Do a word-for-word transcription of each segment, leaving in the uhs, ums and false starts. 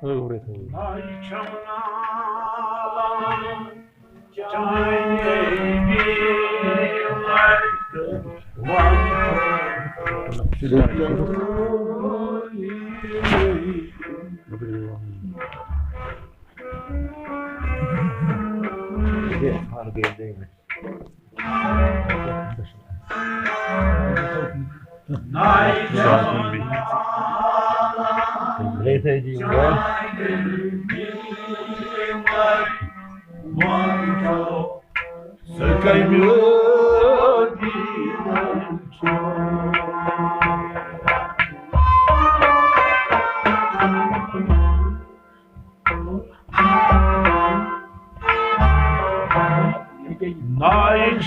ٲورَے تھٲوِو۔ ناے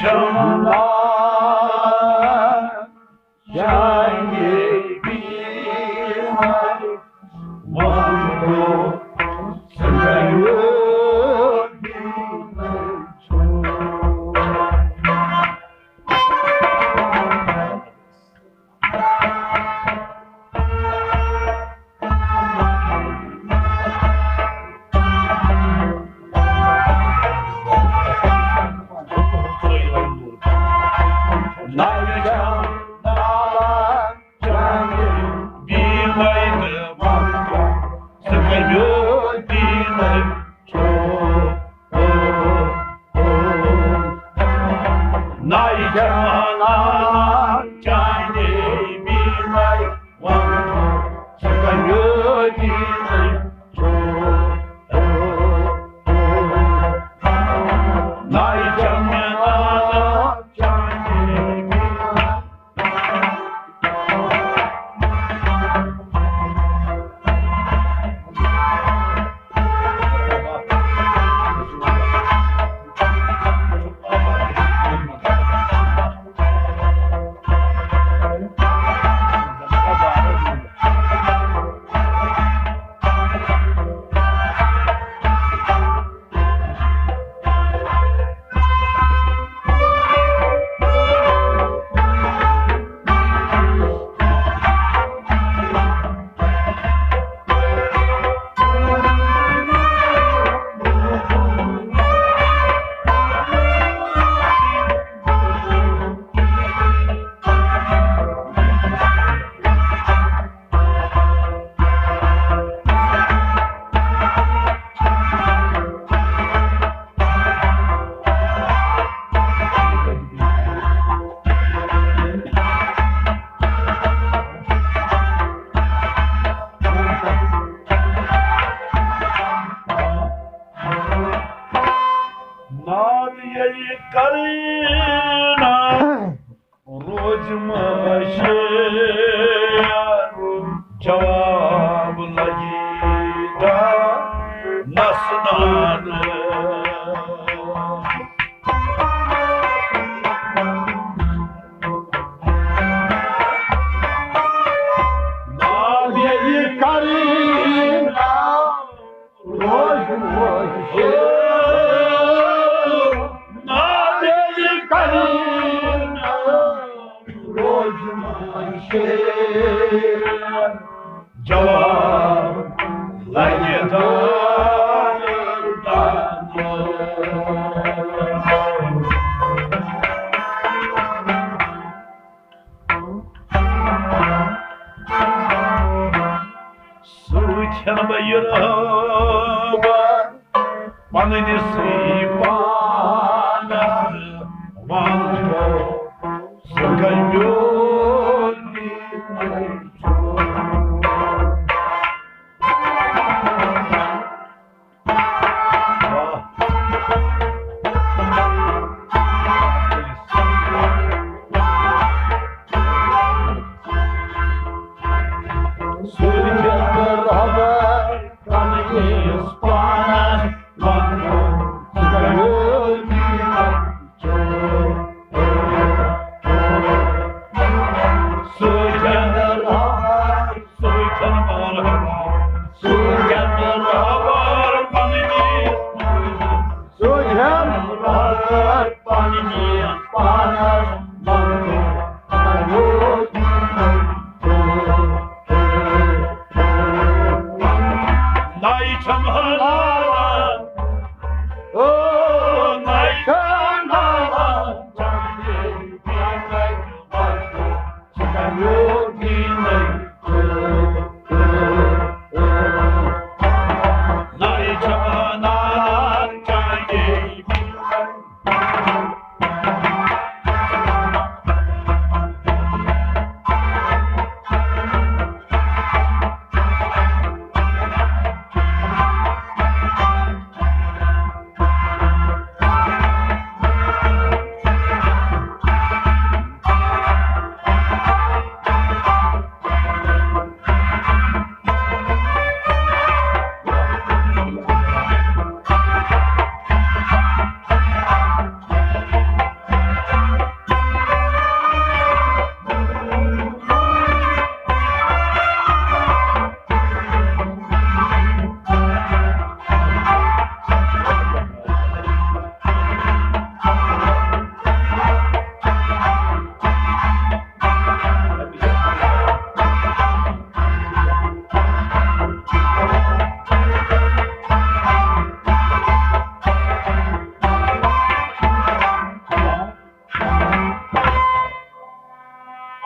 چھم نا چانہِ بیمار وَنٛدو سُہ گَریُک بیمار چھُ۔ ناد ییٚلہِ کرنا روز مشیر جواب لگی دا نسنان۔ ناد ییٚلہِ کرنا روز مشیر، ناد ییٚلہِ کرنا روز مشیر، جواب لگہِ دان دان۔ سۭتۍ ہٮ۪نہٕ بہٕ یہِ رٲوۍ پنٕنِسٕے پانس، وَن سُہ کَمیُک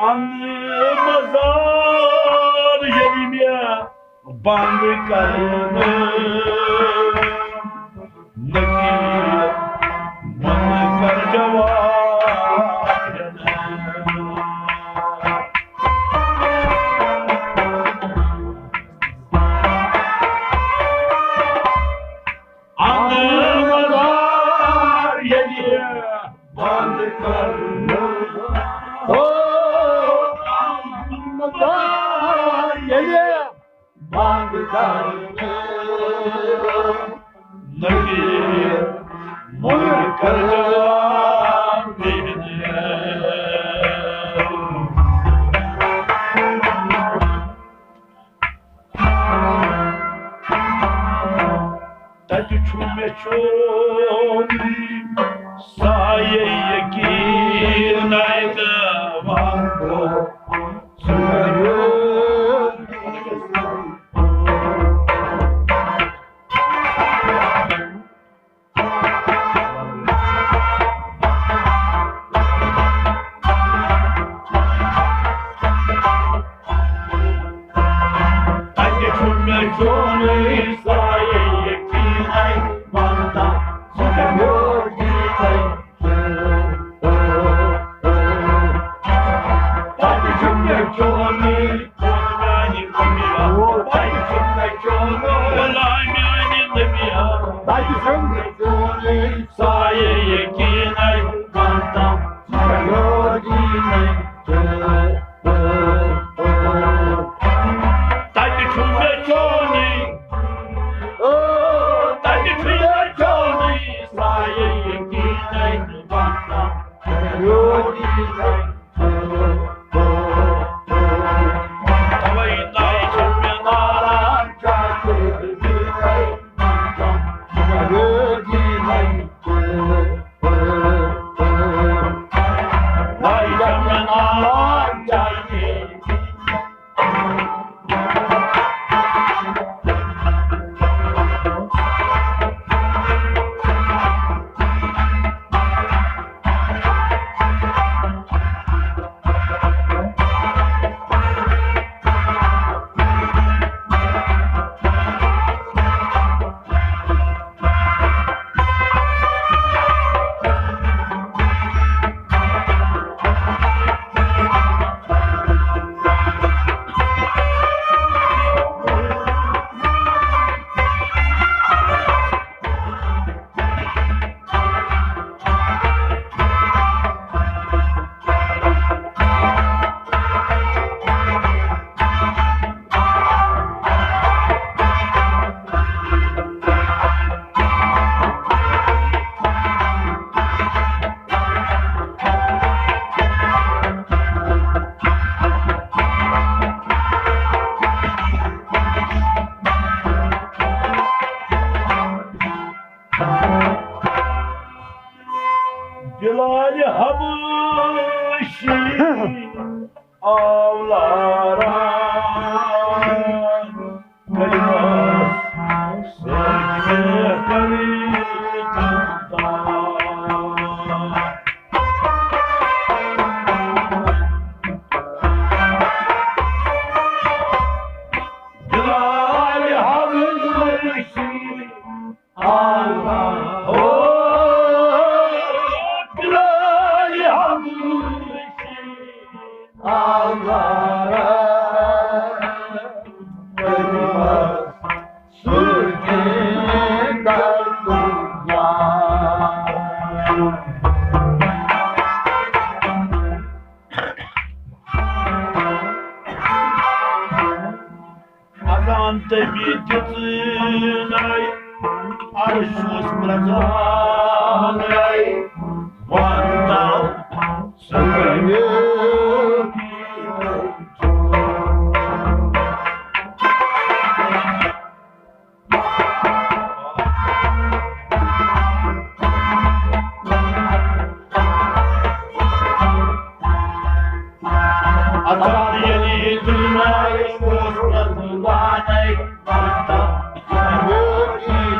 اَنٛدٕ مزار ییٚلہِ مےٚ بنٛد کرنہٕ نقیٖب، بنٛد کر جواب۔ اَنٛدٕ مزار ییٚلہِ بنٛد کرنہٕ، او، اَنٛدٕ مزار ییٚلہِ بنٛد کرنہٕ نقیٖب، مُنکر جواب دِنہٕ۔ تَتہِ چھُ مےٚ چون سایہِ یقیٖن، نایہِ تہٕ وَنٛدٕ۔ تَتہِ چھُ مےٚ چونُے سایہِ یقیٖنَے، وَنتَم ژٕ کَمہِ یوٗر ییٖتَے۔ تَتہِ چھُ مےٚ چونُے، تَتہِ چھُ مےٚ چونُے، غلام میٛانہِ نبی۔ تَتہِ چھُ مےٚ چونُے سایہِ یقیٖنَے، وَنتَم ژٕ کَمہِ یوٗر ییٖتَے۔ تَتہِ چھُ مےٚ چونُے، تَتہِ چھُ مےٚ چونُے سایہِ یقیٖنَے، وَنتَم۔ تَوَے نَے چھُ مےٚ ناران، وَنتَم۔ تٔمۍ دِژٕنَے، عرش اوس پرٛزان۔ وَنتہٕ سُہ کَمہِ اَژان ییٚلہِ دُنیاہَس اوس پرٛزناوانَے، وَنتہٕ سُہ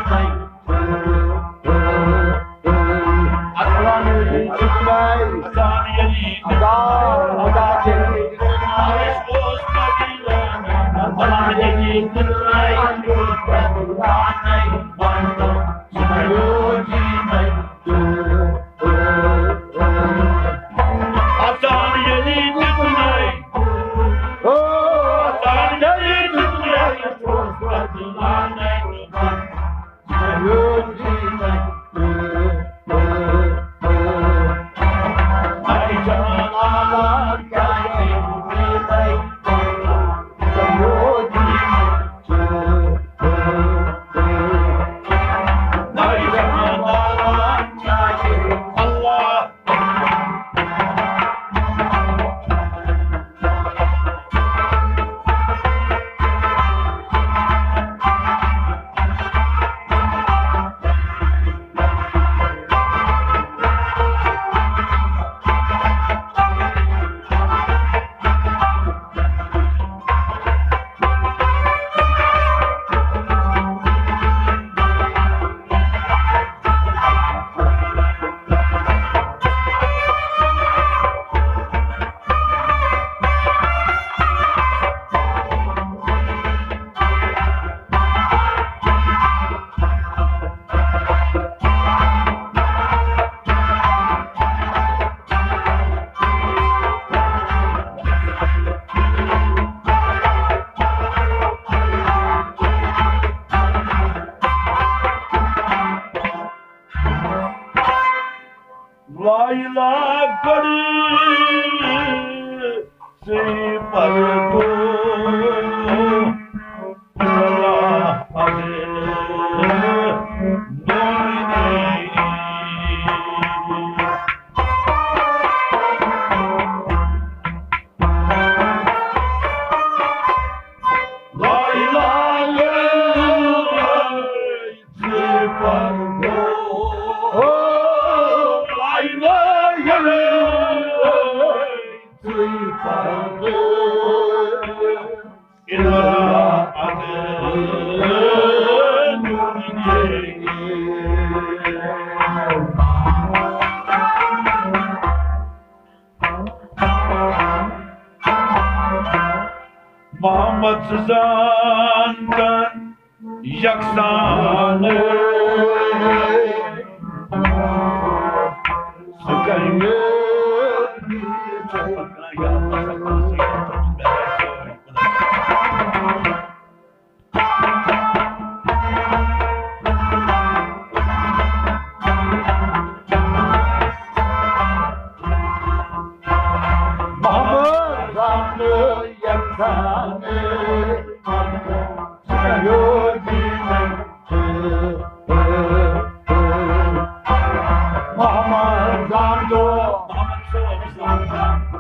کَمہِ اَژان ییٚلہِ لا الہ کڑی سے پردو، لا الہ محمد زانتن یکسان۔ سُہ کَمہِ محمد زانتو یکسان۔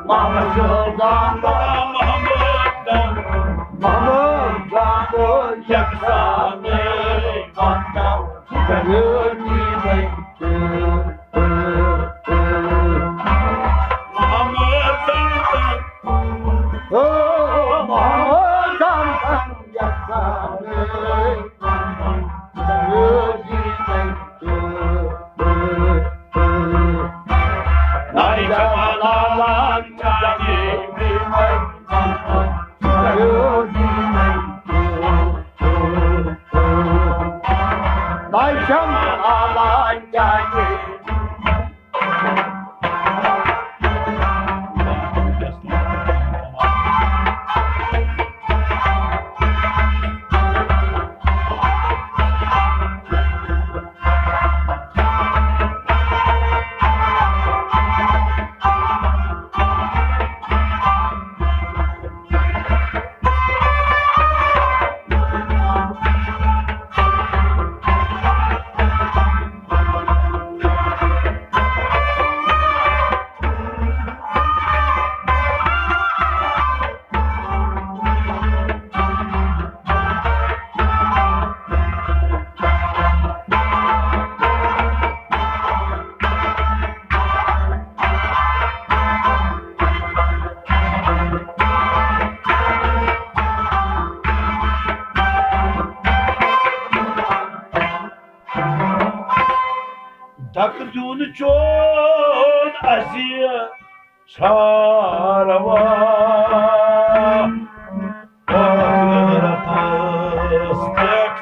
محمد زانتو، محمد زانتو، محمد زانتو یکسان۔ حق دیُن چون اَسہِ چھاروا، ٲخرتس پٮ۪ٹھ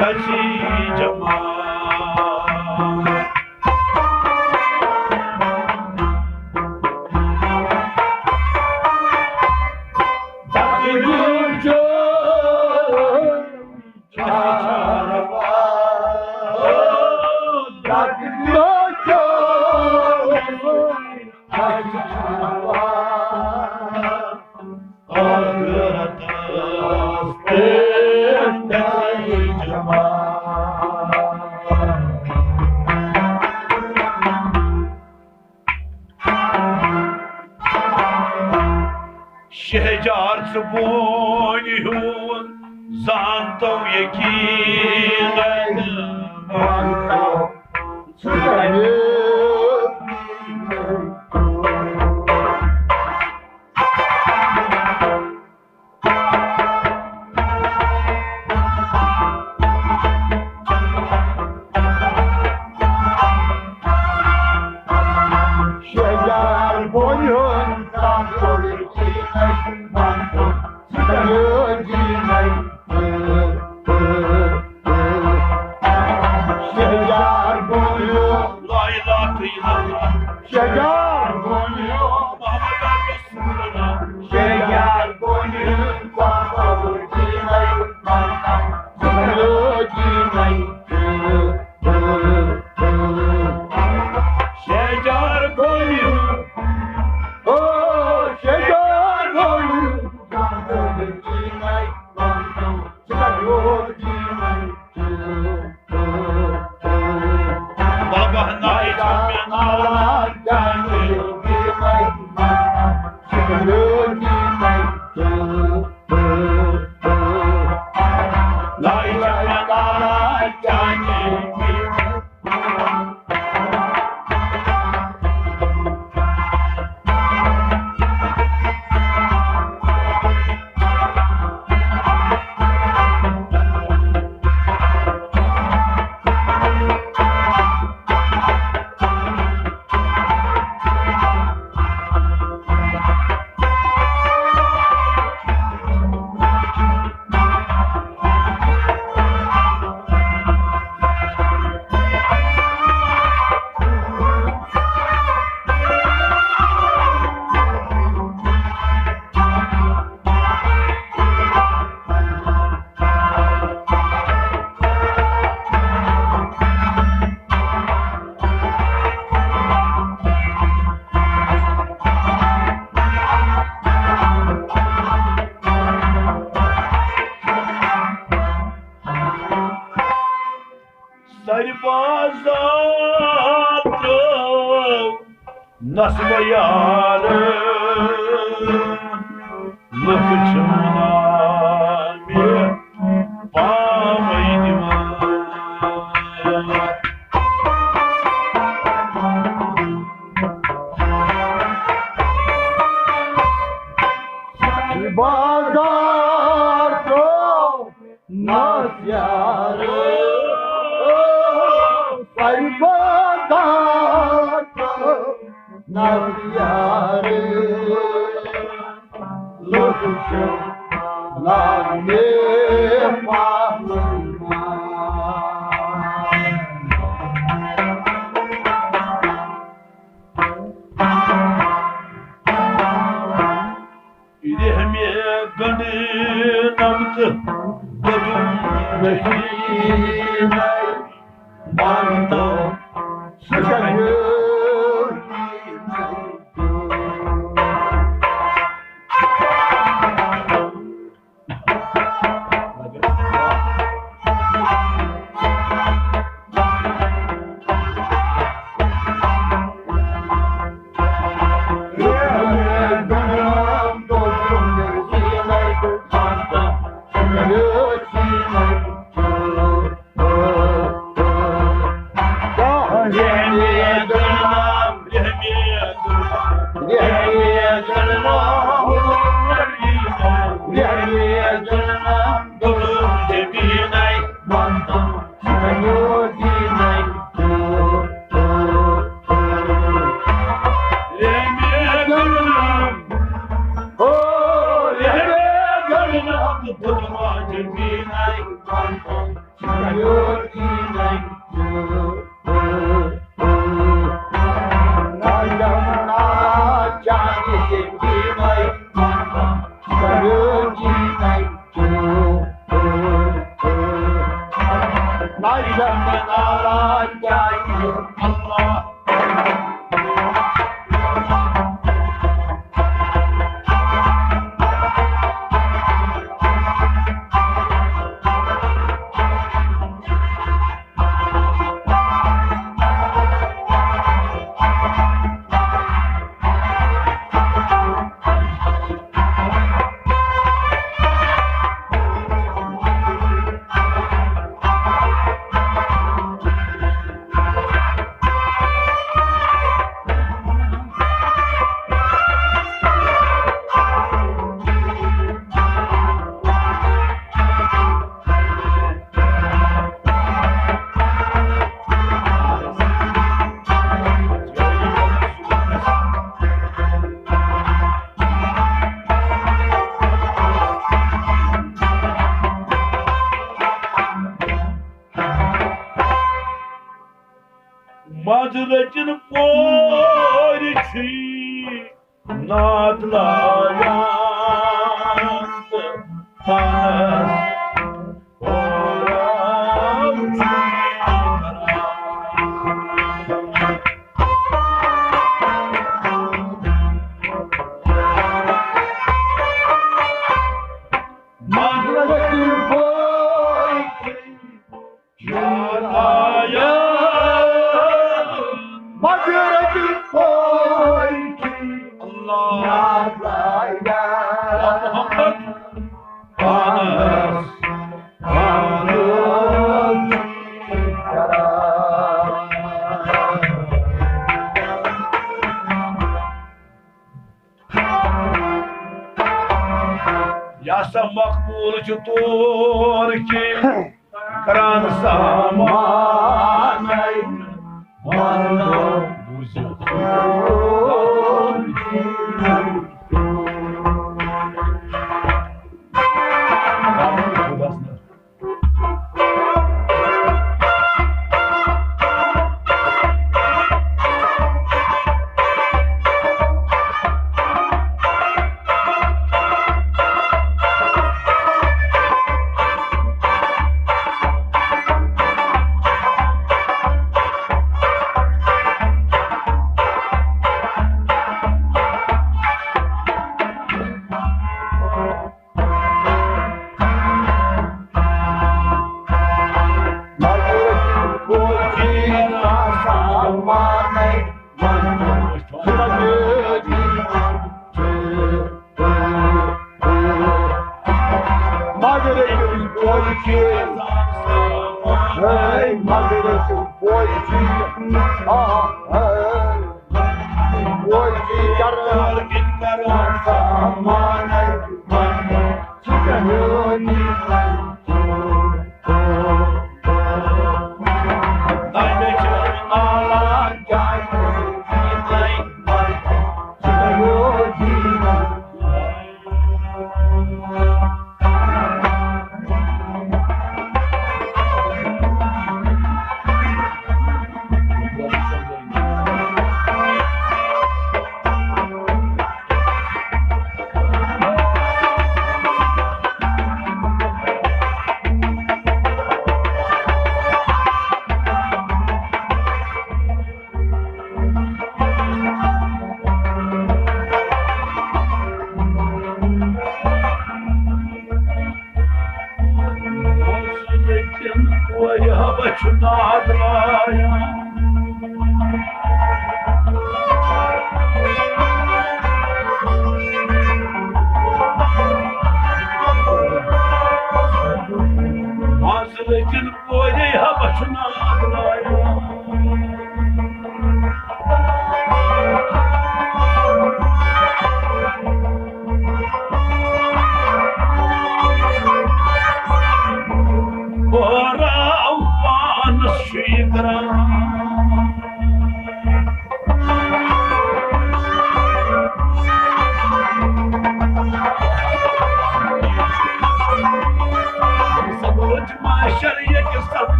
گژھی جمع۔ حق دیُن چون شہجار ژٕ بونہِ ہیوٗ زانتو یقیٖنن، مانتو ژٕ کَمہِ شہجار بونہِ ہُنٛد زانتو یقیٖنن، مانتو ژٕ کَمہِ شہجار بونہِ ہُنٛد، لا الہ الا اللہ۔ شہجار بونہِ ہُنٛد، محمد رسول اللہ۔ شہجار بونہِ ہُنٛد، شہجار بونہِ ہُنٛد، او شہجار بونہِ ہُنٛد۔ بابا نائی چھُ مےٚ ناو۔ نائی چھُ مےٚ ناو۔ سرِ بازار ترٲو نصبہٕ یارٕ، لُکھ چھِ وَنان مےٚ پامَے دِوان۔ سرِ بازار ترٲو ناز یار، سرِ بازار ناز یار، لُکھ چھِ لامے پامن۔ رحمِ گنڈٕ نمتہٕ بدُم جہیٖنَے، مانتو سُہ گنڈٕ۔ منٛز رٔٹِن پورِ چھُے ناد لایان تہٕ پانس پورٕ چھُے کران۔ منٛز رٔٹِن پورِ یا سا مقبول چھُ طور کہِ کران سامانَے وَنو بوٗزِو۔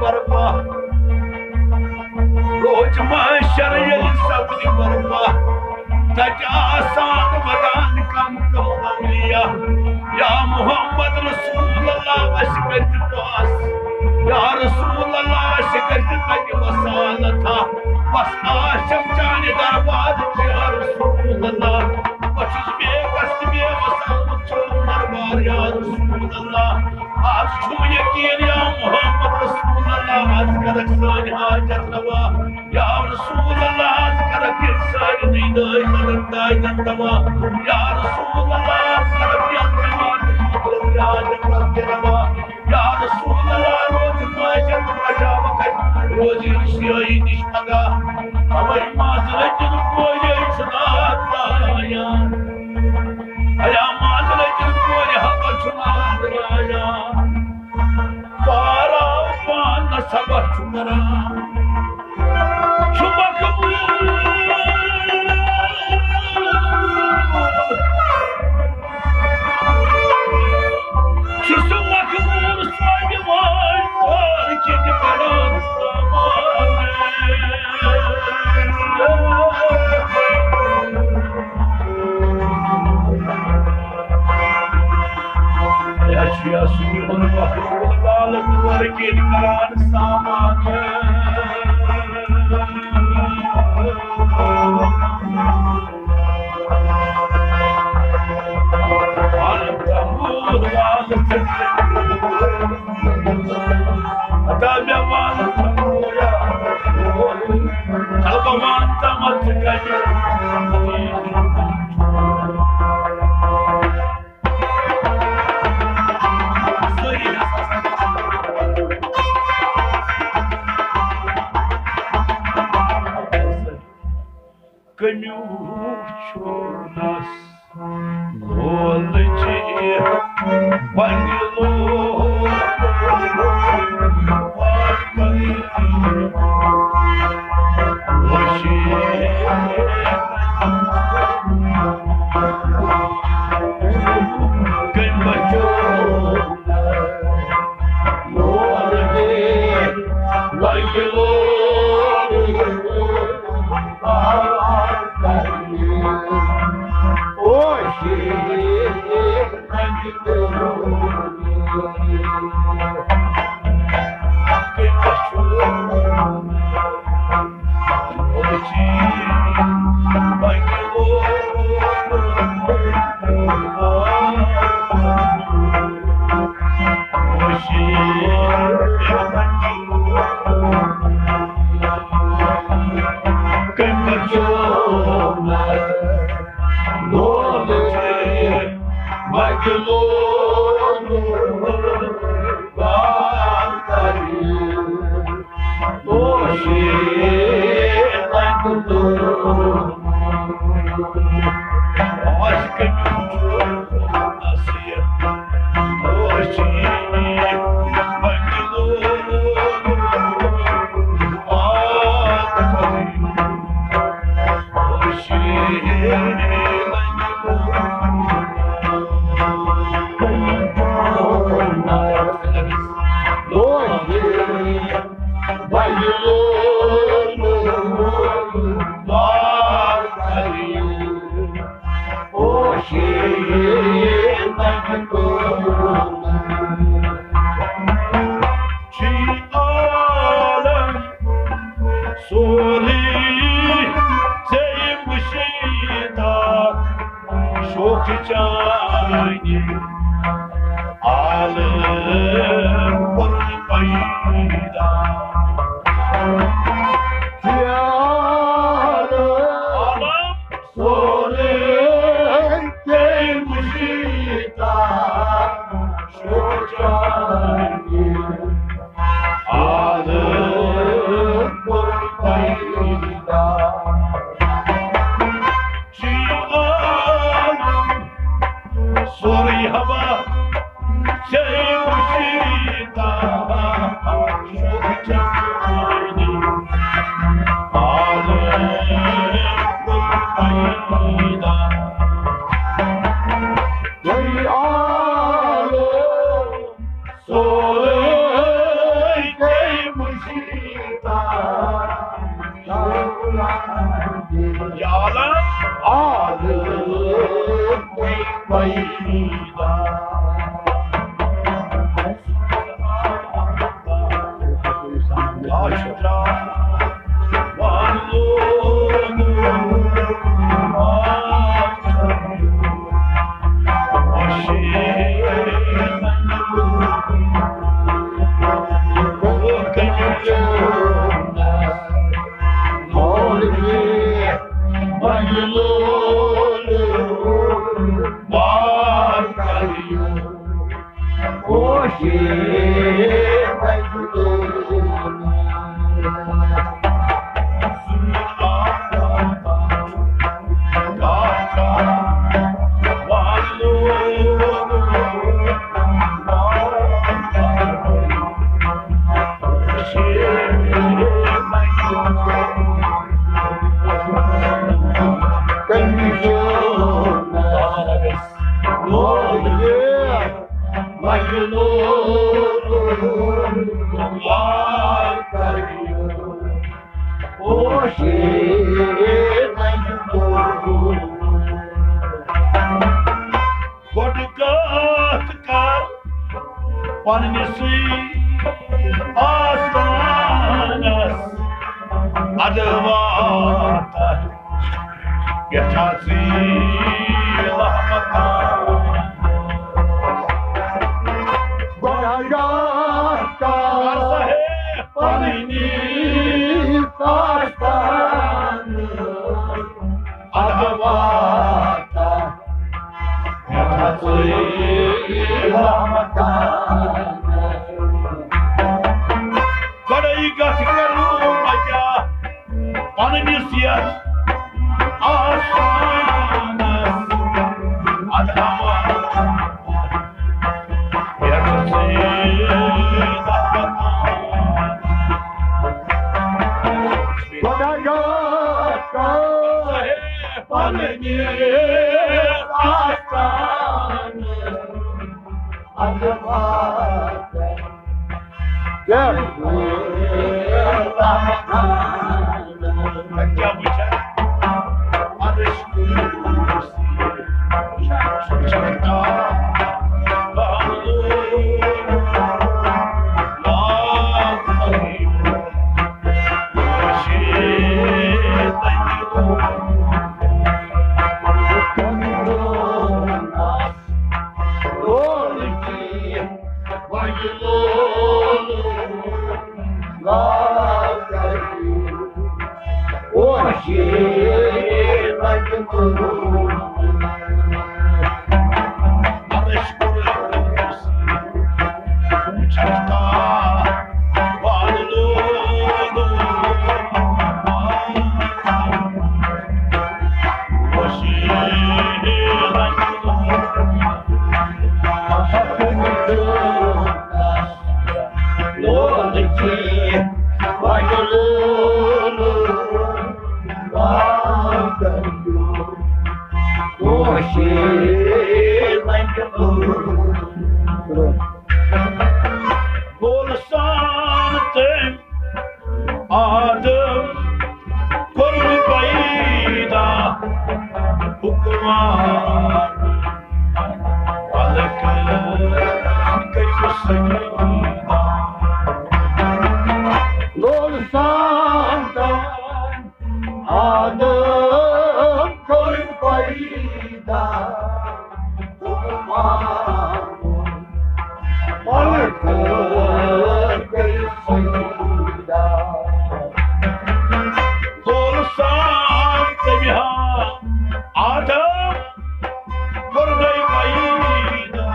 برپا۔ روز محشر ییٚلہِ سپدِ برپا، تتہِ آسان ودان کم کم اولیاء، یا محمد رسول اللہ، اسہِ کٔرۍ زِ پاس، یا رسول اللہ، اسہِ کٔرۍ زِ تتہِ وصالتھا، بس آسم چانہِ دربارٕچ، یا رسول اللہ۔ بہٕ چھُس بے کس تہٕ بے وس آمُت چون دربار، یا رسول اللہ۔ آز چھُم یقین، یا محمد رسول اللہ، آز کرکھ سٲنۍ حاجت روا۔ یا رسول اللہ، آز کرکھ ییٚتہِ سارنٕے دٲے مدد دادٮ۪ن دوا۔ یا رسول اللہ، آز کرکھ یَتھ جماعتس مُخلص حاجت روا۔ یا رسول اللہ، روزِ ماجد بچاوکھ اَسہِ، روزِ رسوٲیی نِش پگاہ۔ اوے منٛز لٔگِتھ کورِ چھُ نار ترٛایان۔ ایا منٛز لٔگِتھ کورِ ہبہ چھُ نار ترٛایان۔ پارا پانس سبق چھُ کران۔ چھُ مقبول۔ چھُ سُہ مقبول سۄ دِوان تارکہِ تہِ کران سامان۔ یا چھُ یا سُہ دِوان مقبول لال تارکہِ تہِ کران سامان۔ کمیوٗ چھُنس لولچہِ بنگلو۔ کٔمۍ بچو؟ سورُے ژےٚ مُشیٖدات شوخ چانہِ عالم کوٚر پیدا۔ عالم سورُے ژےٚ مُشیٖدات شوخ چانہِ عالم کوٚر پیدا۔ چھُ عالم سورُے ہوا ژےٚ مُشیٖدات شوخ چانہِ عالم کوٚر پیدا۔ چھُ عالم سورُے گۄڈٕ کتھ کر پننِسٕے آستانس ادٕ واتہ پٮ۪ٹھ آسٕے رحمتہ۔ گۄڈٕ کر پننِس آستانس ادٕ واتہ پٮ۪ٹھ آسٕے رحمتہ۔ گۄڈَے گژھِ کرُن بچا پننِس یتھ آستانس ادٕ واتہ پٮ۪ٹھ آسٕے رحمتہ۔ گۄڈٕ کر پننِس آستانس ادٕ واتہ۔ گول سان تٔمۍ آدم کوٚر پیدا حُکمران، ملک کٔرِو سجدہ۔ گول سان تٔمۍ آدم کوٚر پیدا حُکمران، ملک کٔرِو سجدہ۔ گول سان تٔمۍ ہا آدم کوٚر پیدا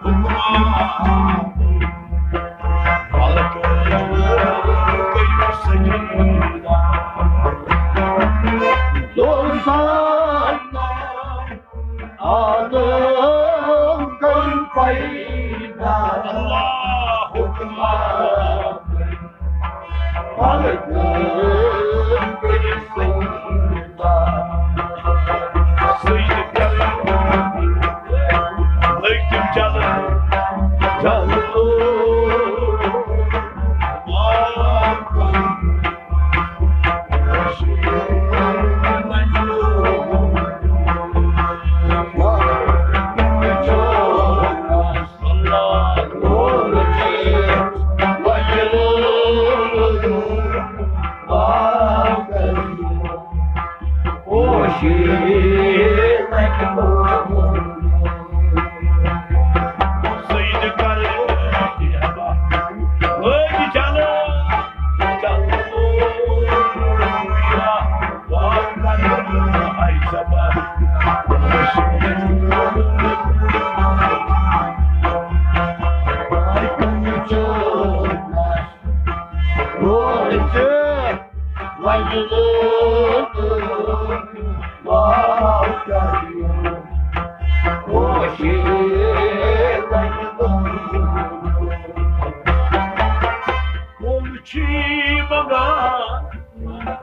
حُکمران، ملک کٔرِو سجدہ۔ گول سان آدم کوٚر پیدا اللہ حُکمران، ملک کٔرِو سجدہ۔ سجدہ کرن لٔگۍ تِم جلن، جلن۔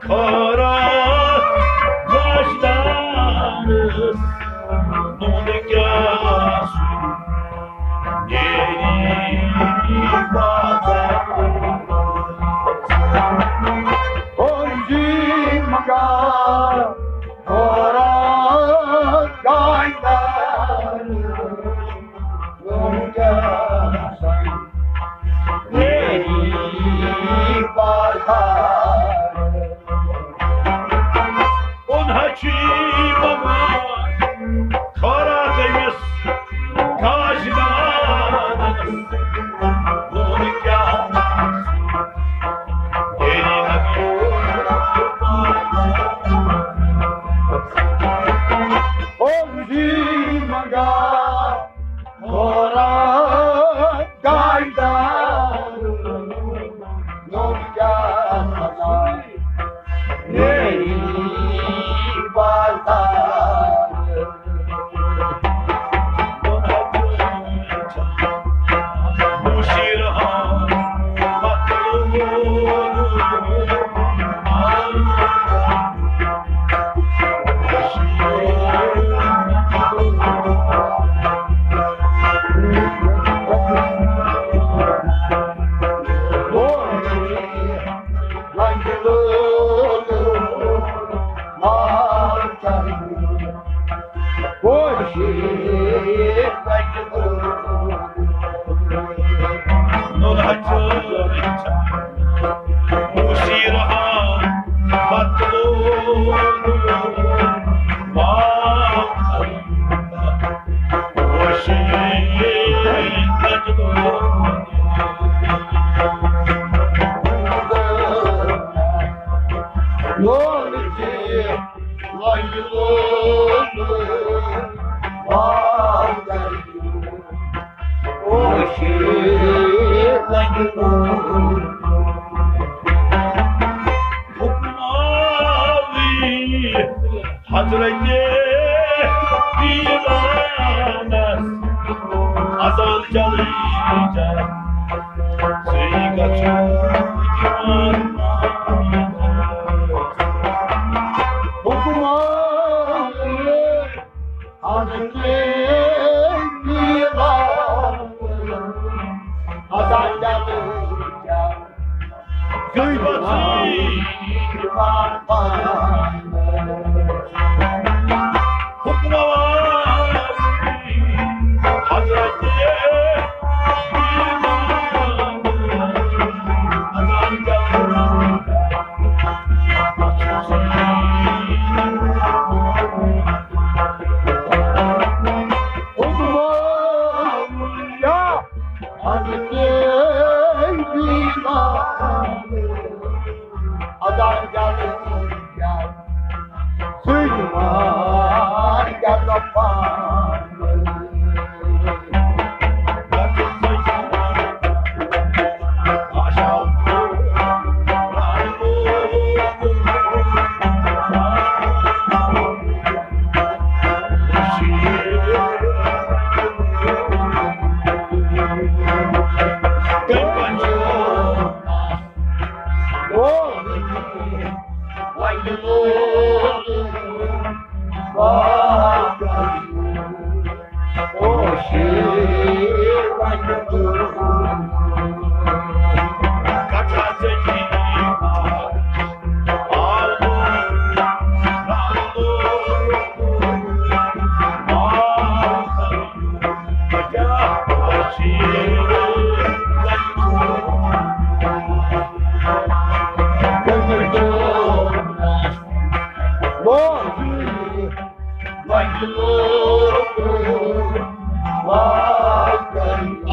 خٲراتھ گاشدارس نوٗنہٕ کیٛاہ سُہ نیری بازار۔ ہو جی مگا خٲراتھ گاشدارس نوٗنہٕ کیٛاہ سُہ نیری بازار۔ اوٚن حظ چھُ یی بھگوان خٲراتھ أمِس گاشدارس۔ ووٚن کیٛاہ؟ ییٚلہِ نبی اوس زی منٛگان خٲراتھ گاشدار، نوٚو کیٛاہ سزا میری بازار۔ حکماوی حضرت پیلانس اذان چلے جان، ژٕے گژھو دیوان۔ حکماوی حضرت پیلانس اذان چلے جان،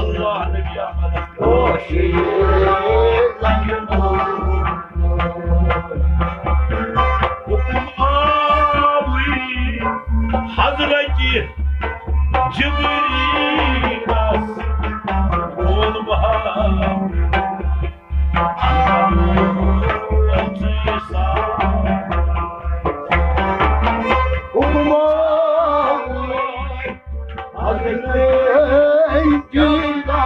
اللہ نبی احمد۔ حکم آوٕے حضرت جبریلس، ووٚن بہٕ حکم آوٕے حضرت جبریل۔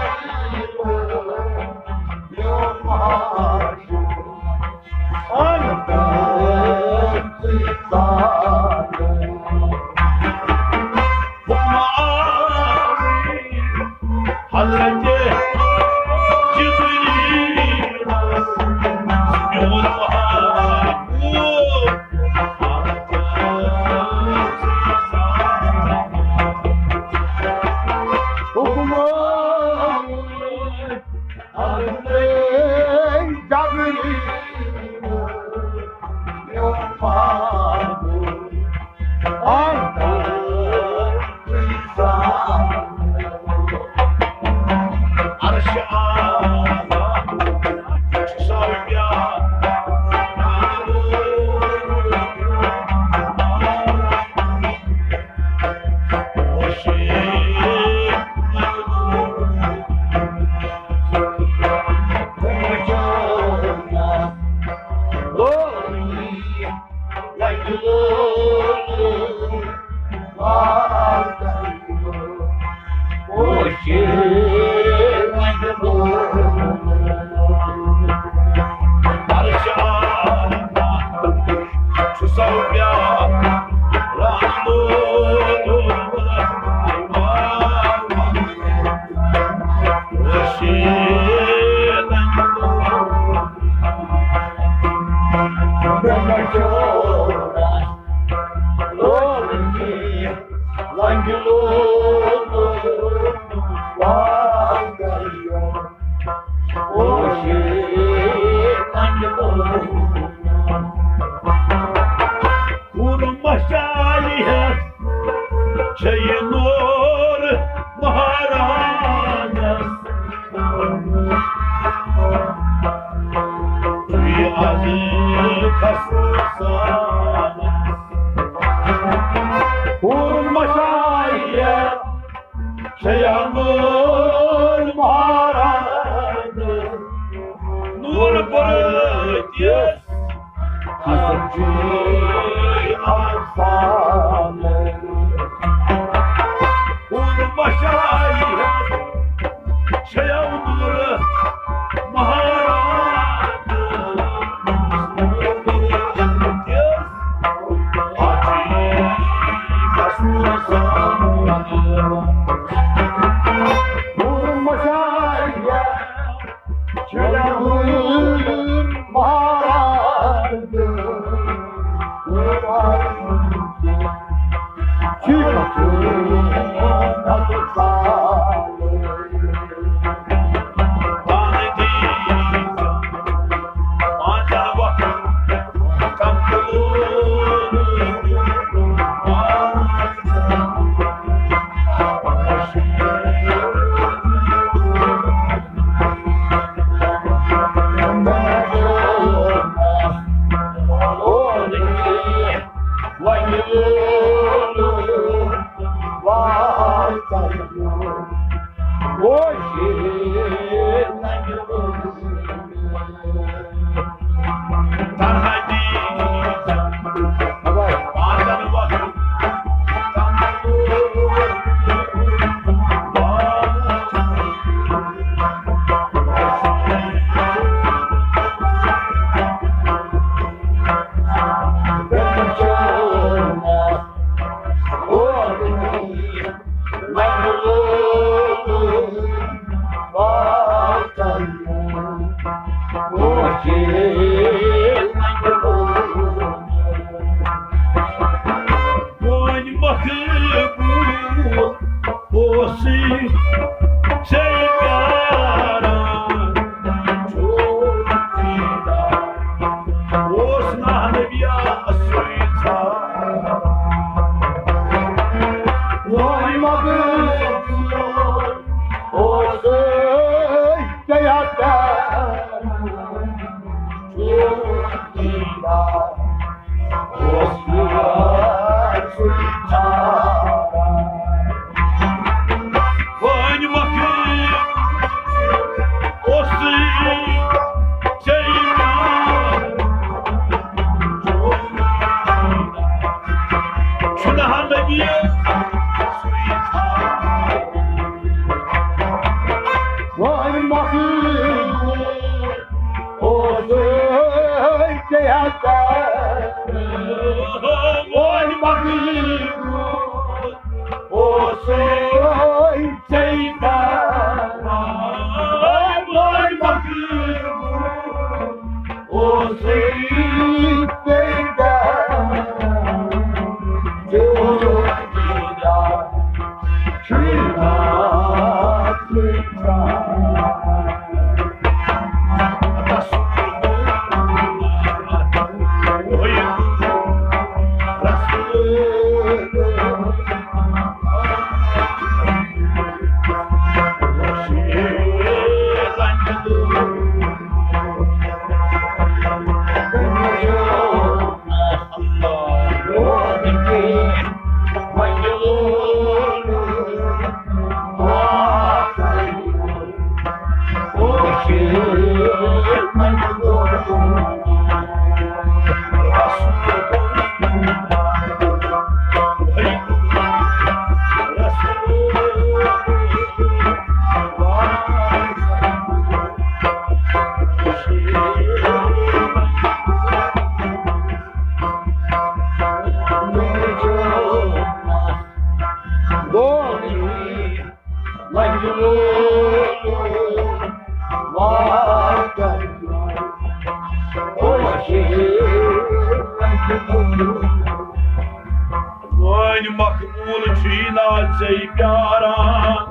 وۄنۍ مقبوٗل چھُے نا ژے پیاران۔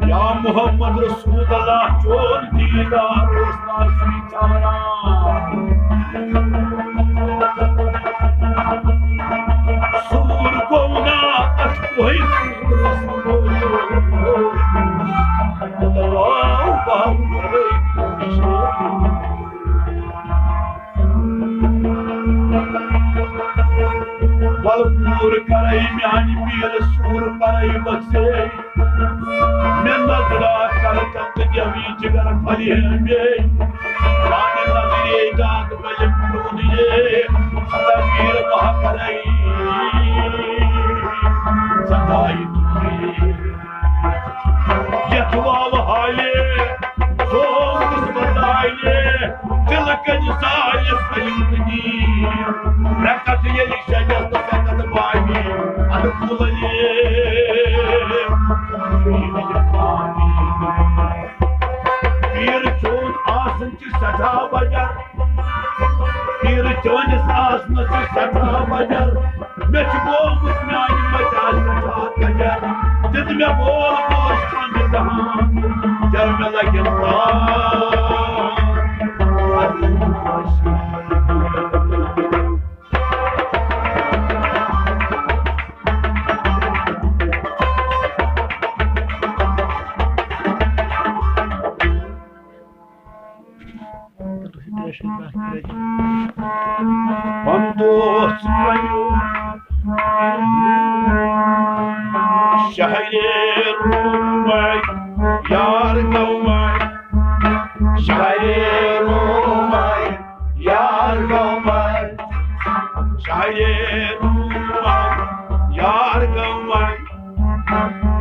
یا محمد رسول اللہ، چون دیدار اوس نا سُے ژھاران۔ سوٗر گوٚو نا اَتھ کوہہِ سوٗرس منٛز۔ دَپان، آو بہٕ ہم گۄڈَے۔ وَلہٕ پوٗرٕ کَرَے میٛانہِ پیٖرٕ سوٗر پَرَے بَسے۔ مےٚ نظرا کَرٕ تَتھ گٮ۪وی جِگر پھَلہِ ہٮ۪مے۔ پانہٕ نظرے داغ بَلہِ پرٛونیے۔ خدا پیٖر ماہ کَرَے صداے تُلے۔ یتھ واوٕ حالہِ، سوز قسمت آیہِ، دِلہٕ کَنہِ سایہِ سیوٚد نی۔ رکت ییٚلہِ شیٚیَس تہٕ سَتَتھ بانی، اَدٕ کُلَے۔ پیٖر چون آسُن چھُ سٮ۪ٹھاہ بجر، پیٖرٕ چٲنِس آسنَس چھُ سٮ۪ٹھاہ بجر۔ مےٚ چھُ گوٚمُت میٛانہِ مَتہِ آسہِ سٮ۪ٹھاہ کجر۔ دِتھ مےٚ بول بوش سۄنٛدِ دَہان، جَو مےٚ لَگن تار۔ پندوس بنیو شہرِ رومے یار گومے، شہرِ رومے یار گومے، شہرِ رومے یار گومے،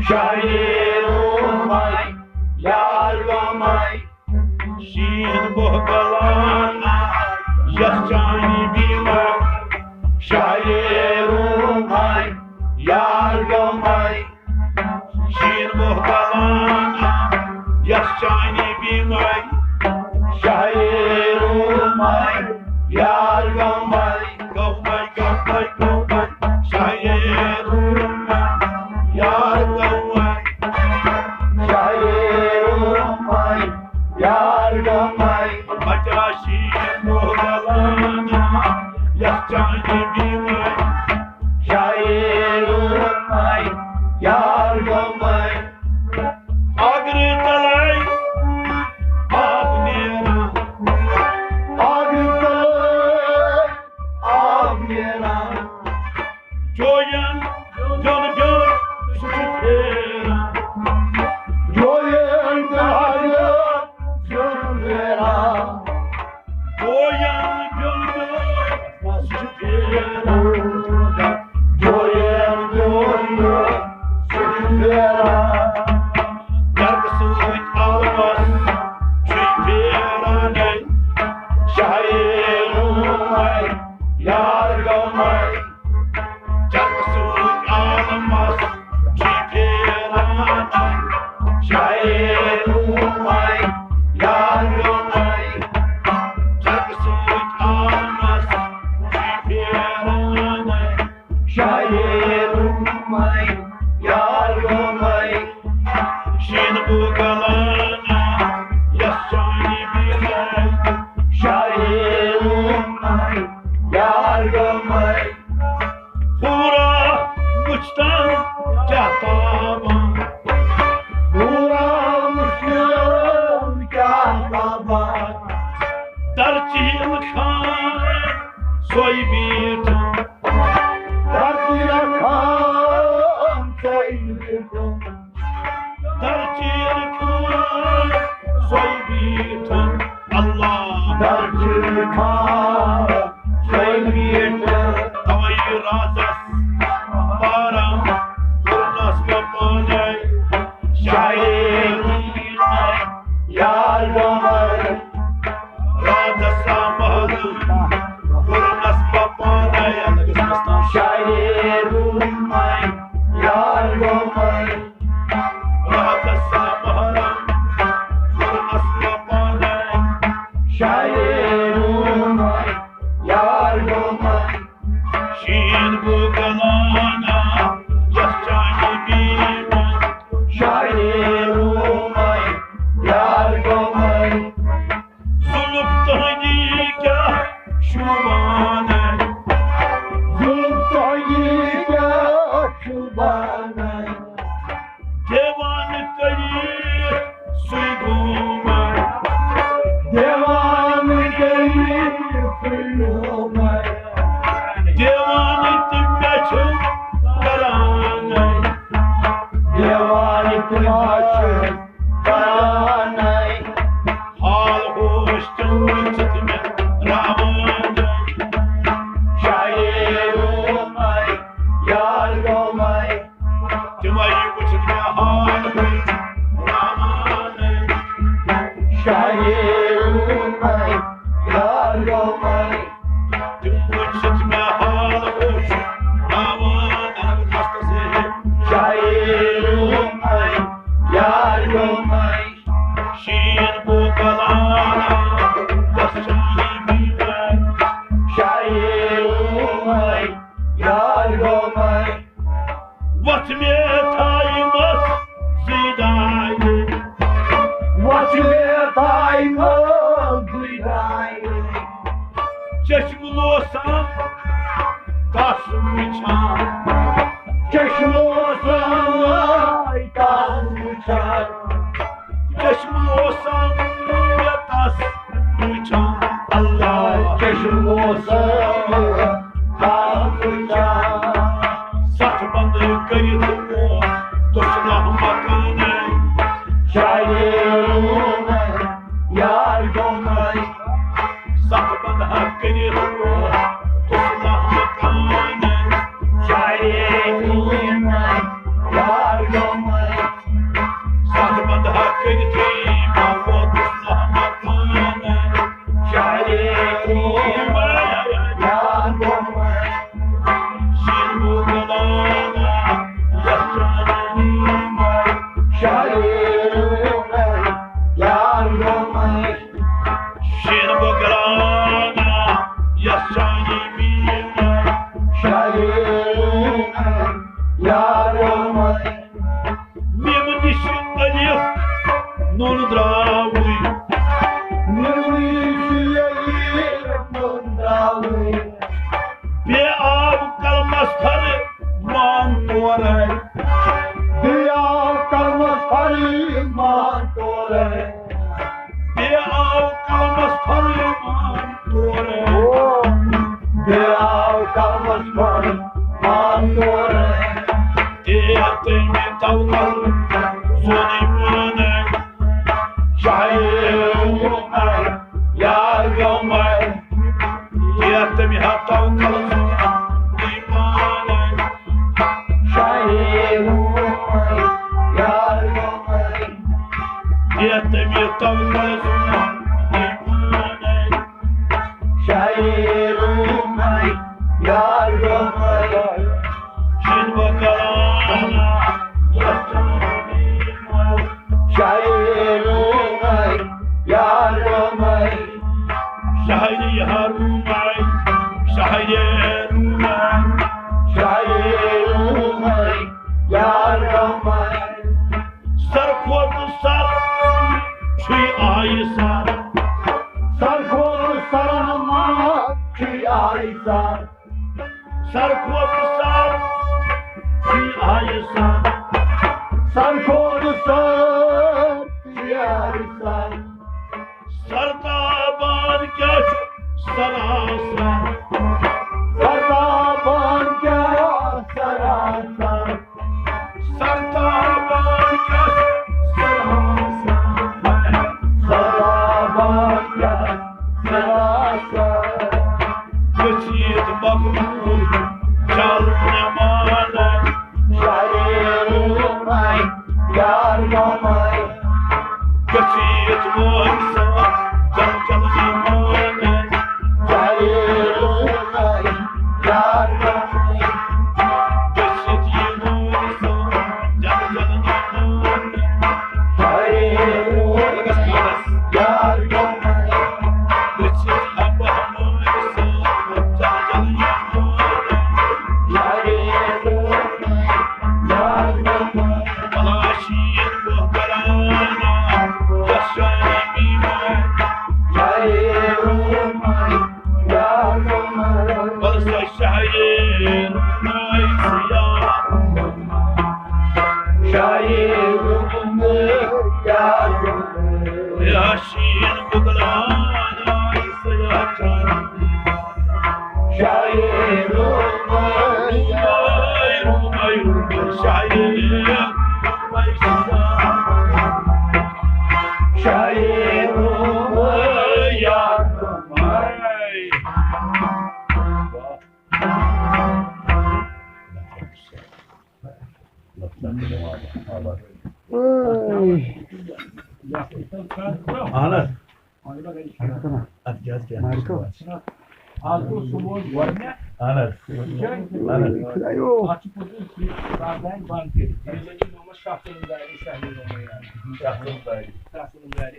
شہرِ رومے یار گومے۔ شیٖن بوہ گلان یس چانی بیمار، شہرِ رومے یار گومے۔ شیٖن بوہ گلان یس چانی بیمار، شہرِ رومے یار گومے۔ گومے، گومے، گومے، شہرِ رومے یار گومے، شہرِ رومے یار گومے۔ بچا شیٖن بوہ گلان یس چانی بیمار، شہرِ رومے یار گومے۔ اگر تلے آب نیران، اگر تلے آب نیران، جوین دیُن دیُن سُہ چھُ پھیران۔ جوین دیُن دیُن سُہ چھُ پھیران۔ جوین دیُن دیُن سُہ چھُ پھیران۔ جوین دیُن دیُن سُہ چھُ پھیران۔ گرٕ سۭتۍ آلمس چھُے پھیران۔ شہرِ رومے یار گومے۔ چرٕ سۭتۍ آلمس چھُے پھیران۔ شہرِ رومے یار گومے۔ چرٕ سۭتۍ آلمس چھُے پھیران۔ شہرِ رومے یار گومے۔ شیٖن بوہ گلان یس چانی بیمار، شہرِ رومے یار گومے۔ پورا وُچھتن کیٛاہ تاوان، پورا وُچھتن کیٛاہ تاوان۔ درچیل خان سوے بیٖٹھ، درچیل خان سوے بیٖٹھ، درچیل خان کھا سوے میٖٹھ۔ توے رازس پارم کوٚرنس بہٕ پانے۔ شاعر یار گوٚمر۔ رازس محرم کوٚرنس بہٕ پانے۔ شاعر یار گوٚمر۔ رازس محرم کوٚرنس بہٕ پانے۔ شاعر یار گوٚمر۔ شیٖن بوٗ گلانا یتھ چانہِ بیٖمن۔ شاعر یار گوٚمر۔ زُلُف تُہنٛدی کیٛاہ شوٗبانَے۔ زُلُف تُہنٛدی کیٛاہ شوٗبانَے۔ دیوان کٔرِتھ سُے گومر۔ دیوان کٔرِتھ سُے گومر۔ دیوان تہِ مےٚ چھُ کرانَے۔ دیوان تہِ مےٚ چھُ کرانَے۔ حال ہوش تِم وٕچھِتھ مےٚ راوانَے۔ شاعر یومَے، یار یومَے۔ تِمَے وٕچھِتھ مےٚ حال ہوش راوانَے۔ شاعر یومَے، یار یومَے۔ تِم وٕچھِتھ مےٚ حال اوس ناوان عرب دستس ہیٚتھ۔ شاعر یومَے، یار یومَے۔ شیٖن بوٗ گلانا، بس شاعر یومَے۔ شاعر یومَے، یار یومَے۔ وَتھ مےٚ تھایہِ مَس زٕے دانہِ۔ وَتھ مےٚ تھایہِ مَس زٕے دانہِ۔ چشمہٕ لوسان تَس وٕچھان۔ چشمہٕ لوسان تَس وٕچھان۔ چشمہٕ لوسان مےٚ تَس وٕچھان۔ اللہ چشمہٕ لوسان تَس وٕچھان۔ سَتھ بَندٕ کٔرِتھ ووت تُسنہ مکانَے۔ شاعر یومَے، یار یومَے۔ سَتھ بَندٕ کٔرِتھ ووت تُسنہ مکانَے۔ شاعر یومَے، یار یومَے۔ سَتھ بَندٕ کٔرِتھ ووت تُسنہ مکانَے۔ شاعر یومَے، یار یومَے۔ شیٖن بوٗ گلانا، یتھ چانہِ بیٖمَے۔ شاعر یومَے، یار یومَے۔ شیٖن بوٗ گلانا، یتھ چانہِ بیٖمَے۔ شاعر یومَے، یار یومَے۔ میم نِش الف نوٗن درٛاوٕے۔ میم نِش الف نوٗن درٛاوٕے۔ بیٚیہِ آو قلمس فرمان تورے۔ بیٚیہِ آو قلمس فرمان تورے۔ بیٚیہِ آو قلمس فرمان تورے۔ او۔ بیٚیہِ آو قلمس فرمان تورے۔ دِیا تٔمۍ توکل سونُے پانَے۔ شاعر یومَے، یار یومَے۔ دِیا تٔمۍ ہا توکل سونُے پانَے۔ شاعر یومَے، یار یومَے۔ دِیا تٔمۍ توکل سونُے پانَے۔ شاعر یومَے، یار یومَے۔ شیٖن بوٗ گلانا، یتھ چانہِ بیٖمَے۔ شاعر یومَے، یار یومَے۔ شاعر یار یومَے، شاعر یومَے۔ شاعر یومَے، یار یومَے۔ سر کھوتہٕ سر چھُے آیہِ سر۔ سر کھوتہٕ سر ما چھُے آیہِ سر۔ سر کھوتہٕ سر چھُے آیہِ سر۔ سر کھوتہٕ سر چھُے آیہِ سر۔ سرتابان کیٛاہ چھُ سراسر؟ سرتابان کیٛاہ سراسر؟ سرتابان کیٛاہ چھُ سراسر؟ سرتابان کیٛاہ سراسر؟ اہن حظ۔ اتھ کیٛاہ حظ کیٛاہ؟ مارکو۔ از گوٚو صُبحس گۄڈٕنیتھ۔ اہن حظ۔ اہن حظ۔ خۄدایو۔ اتھ چھُ پوٚتُس یہِ رازدانہِ بنٛد کٔرِتھ۔ یہِ لٔگِو محمد شاہ صٲبُن گرِ، شاہ صٲبُن گرِ۔ شاہ صٲبُن گرِ۔